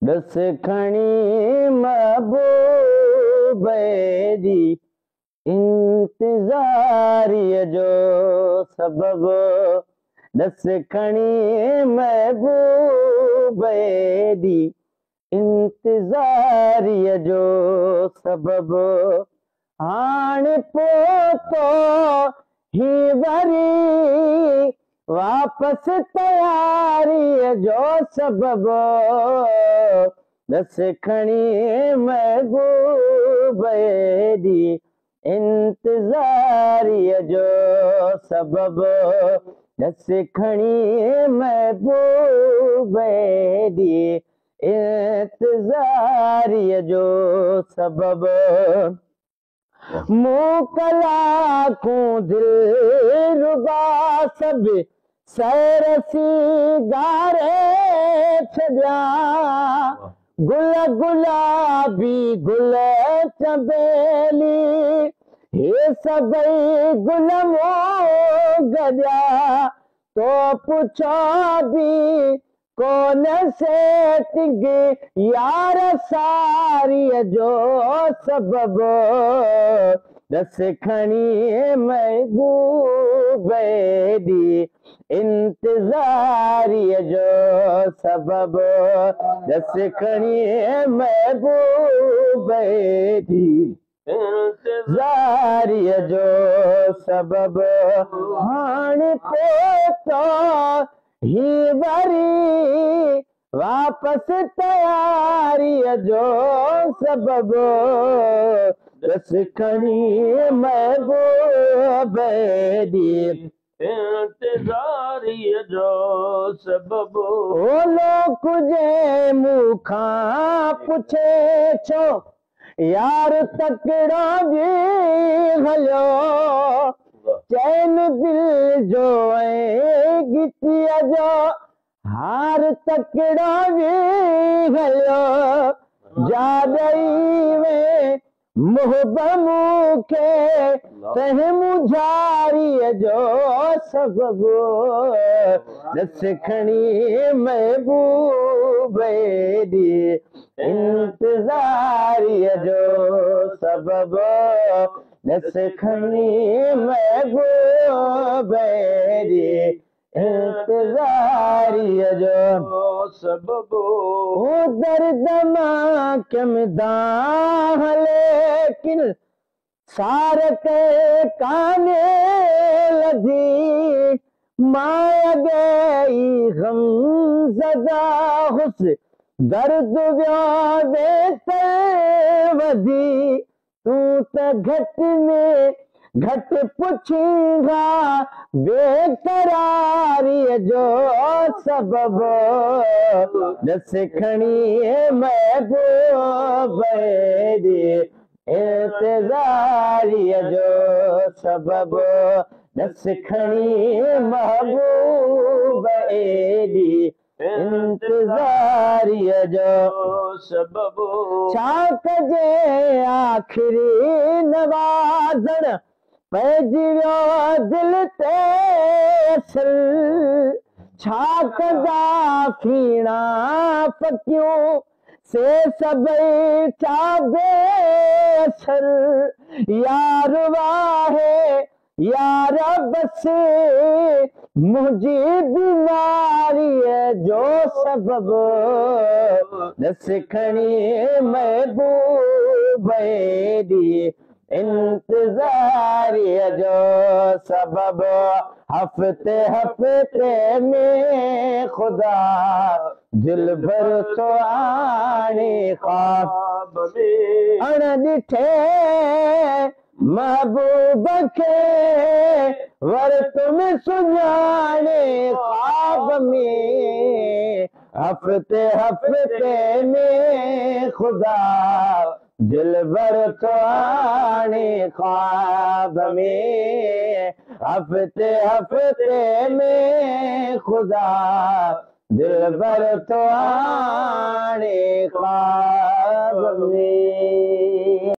ॾस खणी महबूब जी इंतज़ारीअ जो सबब। ॾस खणी महबूब जी इंतज़ारीअ जो सबब। हाणे पोइ ही वरी वापसि तयारीअ जो सबब। ॾस खणी महबूब जी इंतज़ारीअ जो सबब। ॾस खणी महबूब जी इंतज़ारीअ जो सबब। मूं कलाकूं दिलरुबा सभु सैर सीगारे छॾिया। गुल गुलाबी गुल चंबेली हे सभई गुल मूं गॾिया। तो पुछो बि कोन सेटिंग यार सारीअ जो सबब। ॾस खणी महबूब जी इंतज़ारीअ जो सबब। ॾस खणी महबूब जी इंतज़ारीअ जो सबब। हाणे पोइ ही वरी वापसि तयारीअ जो सबब। ॾस खणी महबूब जी इंतज़ारीअ जो सबब। ओ लोक जे मूंखां पुछे छो यार तकड़ो बि हलियो। चैन दिल जो ऐं गिचीअ जो हार तकड़ो बि हलियो। जा ॾेई वे मुहब मूंखे तंहिं मुंझारीअ जो सबब। ॾस खणी महबूब जी इंतज़ारीअ जो सबब। ॾस खणी महबूब जी इंतज़ारीअ जो सबब। ओ दर्द मां कमदाह लेकिन सार के काने लधी। मां अॻे ई ग़म ज़दा हुस दर्द वियो वेतर वधी। तूं त घटि में घटि पुछींगा बेकरारीअ जो सबब। ॾस खणी महबूब जी इंतज़ारीअ जो सबब। ॾस खणी महबूब जी इंतज़ारीअ जो सबब। छा कजे आख़िरी नवाज़ण पइजी वियो दिलि ते असर। छा कंदा फीणा पकियूं से सभई छा बेअसर। यार वाहे यार बस मुंहिंजी बीमारीअ जो सबब। ॾस खणी महबूब जी इंतज़ारीअ जो सबब। हफ़्ते हफ़्ते में ख़ुदा दिल भर थो आणे ख़्वाब में। अण ॾिठे महबूब खे वर तुम सुञाणे ख़्वाब में। हफ़्ते हफ़्ते में ख़ुदा दिल भर थो आणे ख़्वाब में। हफ़्ते हफ़्ते में ख़ुदा दिल भर थो आणे ख़्वाब में।